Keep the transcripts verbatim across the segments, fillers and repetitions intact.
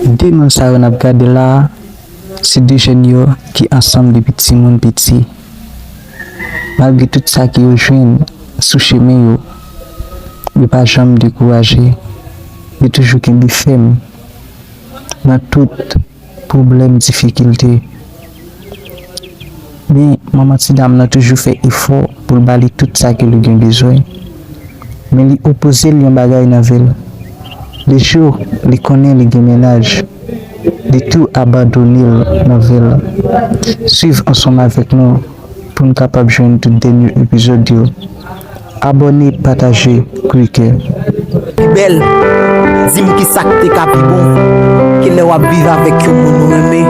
De moun sa yo n ap gade la a, se de jèn yo ki ansanm depi timoun piti. Malgre tout sa ke yo jwenn sou chemen yo, yo pa janm dekouraje. Yo toujou kenbe fèm nan tout pwoblèm, difikilte. Men, manman ti dam nan toujou fè efò pou l ba li tout sa ke li gen bezwen. Men li opoze l yon bagay nan vi l. De jou, li konnen li gen mennaj, li tou abandone l nan vi l. Swiv ansanm avèk nou pou n kapab jwenn tout dènye epizòd yo. Abòne, pataje, klike. Pi bèl, di m kisa k te ka pi bon ke lè w ap viv avèk yon moun ou renmen,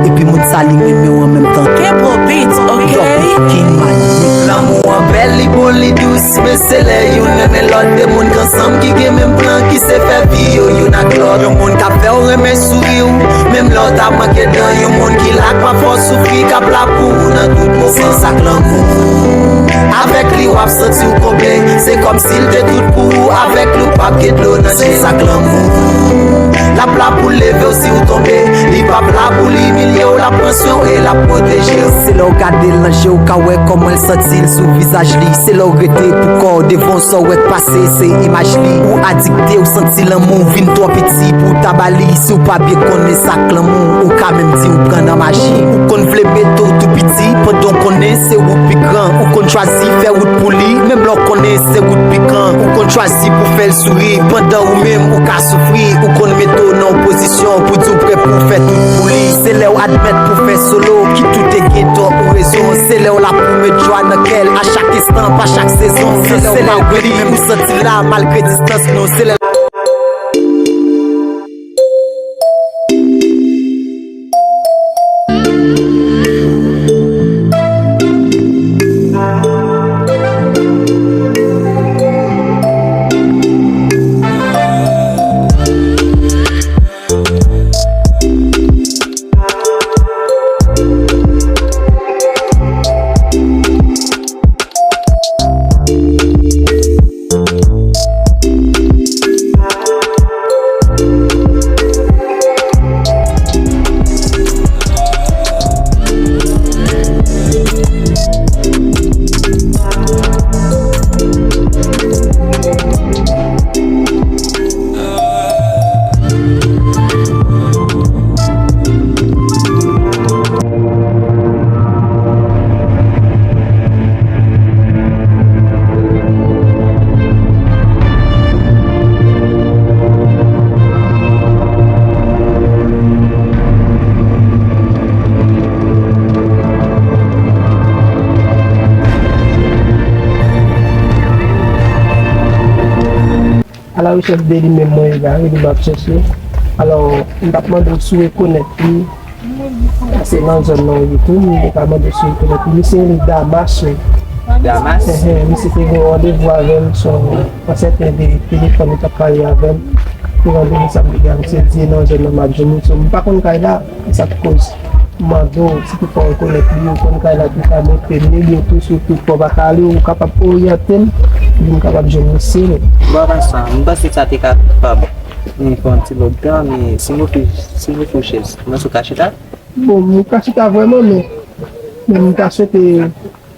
epi moun sa li renmen w an menm tan tou. Kepro Beats, ok? Yo, King Manye. Lanmou an bèl, li bon, li dous, men se lè youn renmen lòt, de moun k ansanm ki gen menm plan, ki se fè vi yo youn ak lòt. Yon moun k ap fè w renmen souri w, menm lè w ta manke dan, yon moun ki la k pa fè w soufri, k ap la pou ou nan tout moman. Se sa k lanmou. Avèk li w ap santi w konble. Se kòmsi l te tout pou ou. Avèk li w p ap gen dlo nan je. Se sa k lanmou. L ap la pou l leve w si w tonbe. Li p ap la pou l imilye w. L ap pran swen w e l ap pwoteje w. Se lè w gade l nan je w ka wè kòman l santi l sou vizaj li. Se lè w rete pou kò w devan w, sa w wè k pase se imaj li. Ou adikte, w santi lanmou vin twò piti pou w ta ba li. Si w pa byen konnen sa k lanmou, ou ka menm di w pran nan maji. Ou konn vle mete w tou piti, pandan w konnen se ou k pi gran. Ou konn chwazi fè wout pou li, menm lè w konnen se ou k pi gran. Ou konn chwazi pou fè l souri, pandan ou menm ou ka soufri. Ou konn mete w nan yon pozisyon pou di w prè pou w fè tout pou li. Se lè w admèt pou fè solo, ki tout te gen tò ou rezon. Se lè w la pou met jwa nan kè l, a chak instan, pa chak sezon. Se lè w malgre li, ou santi l la, malgre distans nou. Se lè A la rechèch de li menm mwen egare li m ap chèche. Alò, m t ap mande w si w rekonèt li. Se nan zòn nan w ye tou, m te ka mande w si w rekonèt li. Misye rele Damas, wi. Damas? Enhen, misye te gen randevou avè m sou yon sèten de telefòn, li t ap pale avè m. Te randevou sa m te gen ak misye di nan zòn nan m ap jwenn li. So, m pa konn kay la, e sa k koz. M mande w, si toutfwa w rekonèt li, ou konn kay la tou, ka montre m li, oubyen tou, si toutfwa w pa ka ale, ou kapab oryante m, pou m kapab jwenn misye, non. Bon, avan sa, m panse sa te kapab, m fè yon ti lòt tan, men si m ofri, si m ofri w chèz, ou panse w ka chita? Bon, m ka chita vrèman, men, men m ta swete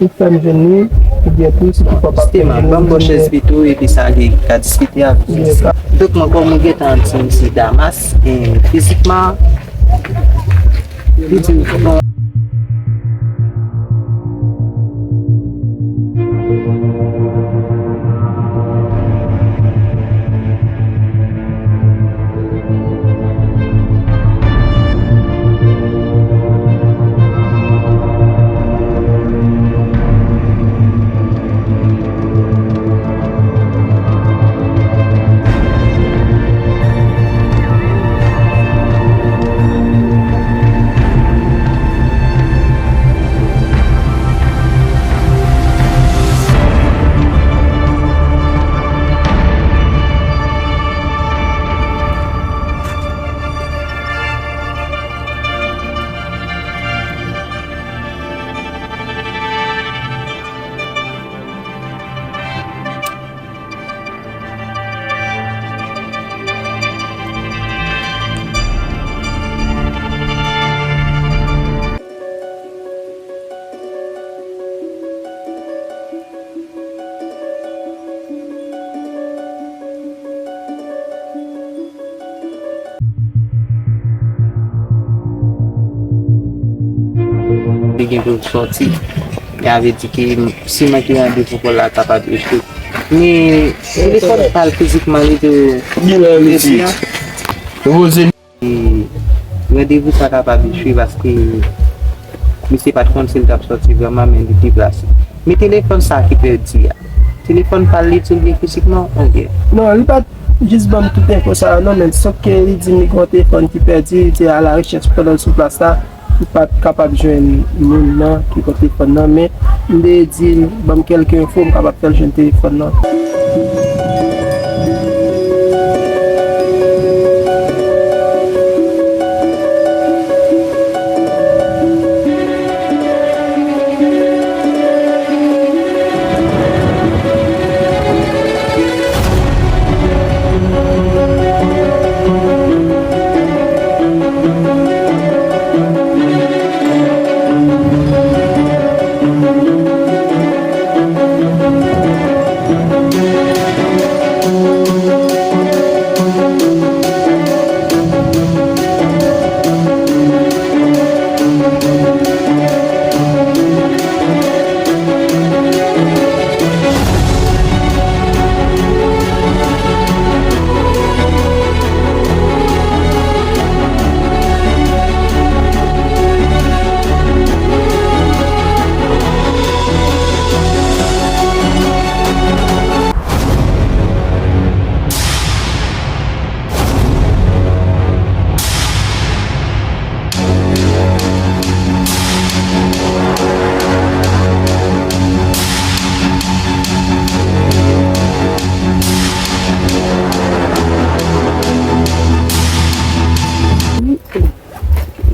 ou fè m jwenn li, oubyen tou, si toutfwa w pa fè m jwenn li, ban m ba w chèz pito, epi sa li ka diskite avè w. Donk, mwen, kòm ou gentan di m se Damas, e, fizikman, li di m, Li gen pou l sòti. Sa vle di ke si m manke randevou pou la kapab echwe. Men telefòn pa l fizikman li te, te di a. E randevou sa kapab echwe paske misye pa t konn si l t ap sòti vrèman, men li deplase. Men telefòn sa ki pèdi a, telefòn pa l li di l li fizikman, oubyen? Non, li pa t jis ban m tout enfo sa yo, non, men sòf ke li di m li gen yon telefòn ki pèdi, li te alarechèch pandan l sou plas la, li pa t kapab jwenn moun nan ki gen telefòn nan, men m te di l ban m kèlke enfo, m kapab fè l jwenn telefòn nan.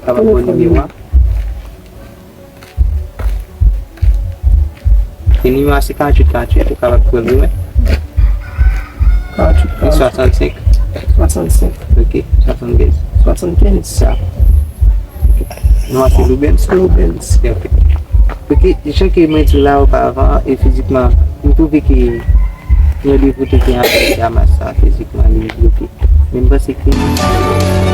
Ou kapab pran nimewo a. E nimewo a se karanntuit karanntuit, ou kapab pran l wi. Karanntuit karanntuit. Swasannsenk. Swasannsenk. Ok, swasannkenz. Swasannkenz. Sa. Non a se Loubens. Loubens. Ok. Ok, jan ke mwen di w la oparavan, e fizikman, m twouve ke randevou te gen avèk Damas sa, fizikman, li bloke. Men m panse ke